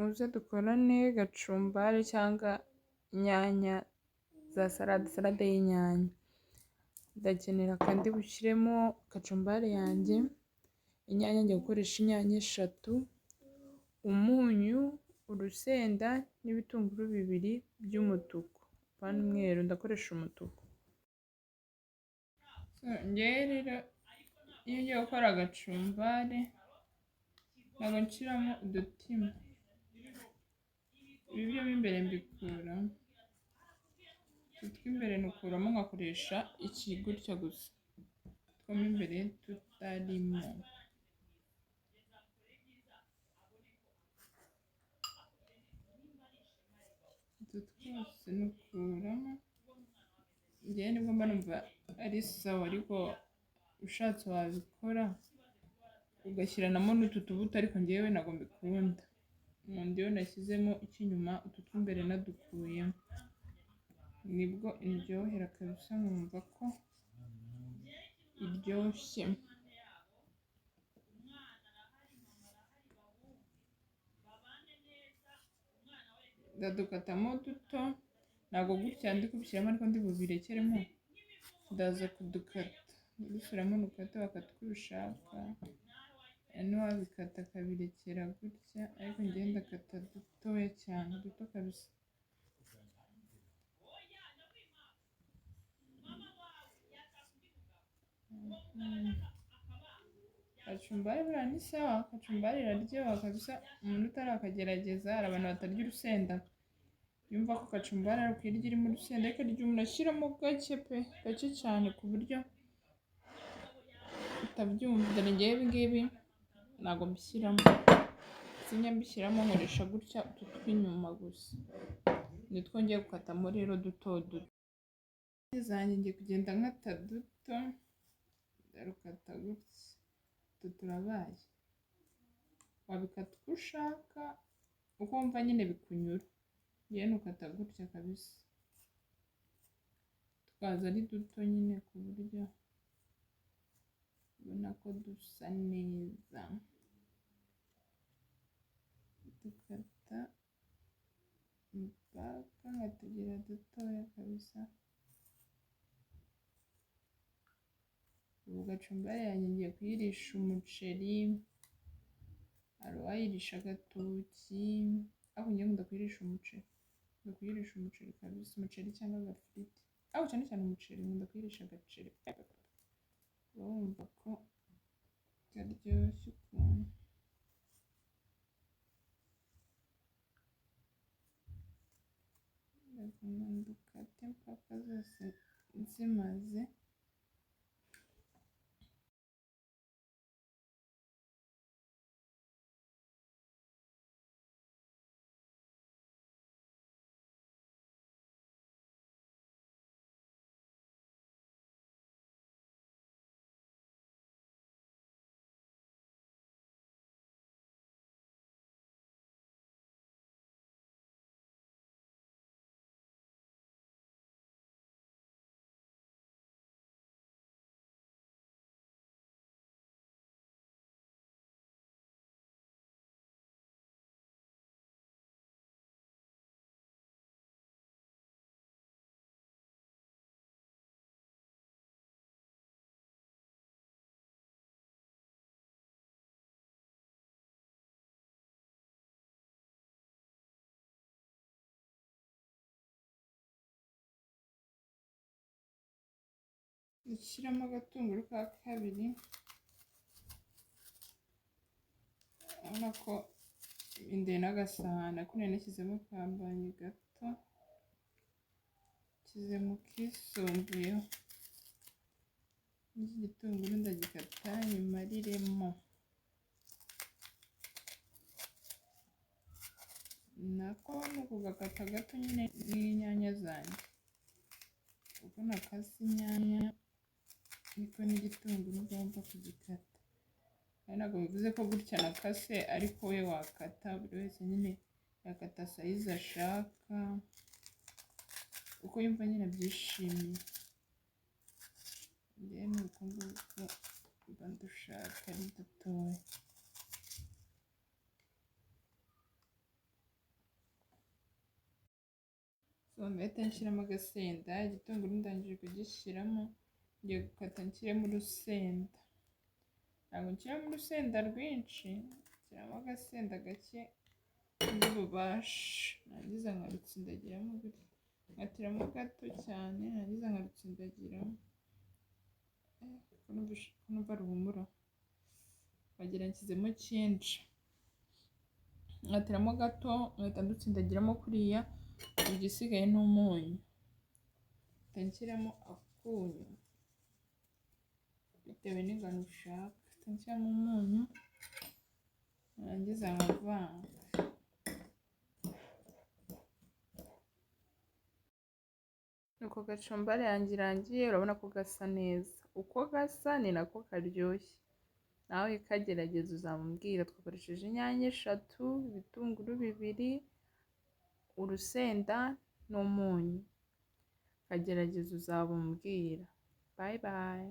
Muze dukorane gacumbari cyangwa inyanya za salade, salade y'inyanya. Ndakenera kandi bushyiremo gacumbari yanjye, inyanya ngiye gukoresha inyanya 3, umunyu, urusenda n'ibitunguru 2 by'umutuku, apana umweru, ndakoresha umutuku. Njyewe rero iyo ngiye gukora gacumbari ntabwo nshyiramo udutima, ibi byo mo imbere mbikuramo, utu tw'imbere ntukuramo nkakoresha iki gutya gusa, two mo imbere tutarimo. Utu twose ntukuramo, njyewe nibwo mba numva ari sawa, ariko ushatse wabikora ugashyiranamo n'utu tubuto, ariko njyewe ntabwo mbikunda. Nkunda iyo nashyizemo icy'inyuma, utu tw'imbere nadukuyemo, nibwo indyohera kabisa, nkumva ko iryoshye. Ndadukatamo duto, ntabwo gutya ndi kubishyiramo ariko ndi bubirekeremo, ndaza kudukata, ndabishyiramo nukata wakata uko ubishaka, n'uwabikata akabirekera gutya, ariko njyewe ndakata dutoya cyane, duto kabisa. Kacumbari buriya ni sawa, kacumbari iraryoha kabisa, umuntu utarakagerageza, hari abantu batarya urusenda, yumva ko kacumbari ari ukuyirya irimo urusenda, ariko irya umuntu ashyiramo gake pe, gake cyane ku buryo utabyumva. Dore njyewe ibi ngibi ntabwo mbishyiramo, sinjya mbishyiramo, nkoresha gutya utu tw'inyuma gusa, nitwo ngiye gukatamo rero duto duto. Zanjye ngiye kugenda nkata duto, ndarukata gutya, utu turabaye. Wabikata uko ushaka, uko wumva nyine bikunyura, njyewe nukata gutya kabisa, tukaza ari duto nyine ku buryo ubona ko dusa neza. Dukata impaka nkatugira dutoya kabisa. Ubu gacumbari yanjye ngiye kuyirisha umuceri, hari uwayirisha agatoki, ariko njyewe nkunda kuyirisha umuceri, nkunda kuyirisha umuceri kabisa, umuceri cyangwa agafiriti, ariko cyane cyane umuceri, nkunda kuyirisha agaceri, uba wumva ko karyoshye ukuntu. Ndaguma ndukate mpaka zose nzimaze. Dushyiramo agatunguru ka kabiri, urabona ko indeye n'agasahani, ariko nari nashyizemo akambanye gato, nshyizemo kisumbuyeho. N'iki gitunguru ndagikata nyimariremo, nako ni ukugakata gato nyine n'inyanya zanjye, uko nakase inyanya niko n'igitunguru ugomba kugikata. Kandi ntabwo bivuze ko gutya nakase ariko we wakata, buri wese nyine yakata sayizi ashaka, uko yumva nyine abyishimiye. Njyewe ni uku nguku mba ndushaka ari dutoya. So ndahita nshyiramo agasenda, igitunguru ndangije kugishyiramo, ngiye gukata nshyiremo urusenda. Ntabwo nshyiramo urusenda rwinshi, nshyiramo agasenda gake ndi bubashe, narangiza nkarutsindagiramo gutya, nkatiramo gato cyane, narangiza nkarutsindagiramo. Ko numva ruhumura, wagira nshyizemo cyinshi, nkatiramo gato nkahita ndutsindagiramo kuriya, igisigaye ni umunyu, mpita nshyiramo akunyu bitewe n'ingano ushaka, mpita nshyiramo umunyu narangiza nkavanga. Nuko gacumbari yanjye irangiye, urabona ko gasa neza, uko gasa ni nako karyoshye, nawe kagerageza uzamubwira. Twakoresheje inyanya 3, ibitunguru 2, urusenda n'umunyu, kagerageza uzabumbwira. Bye bye.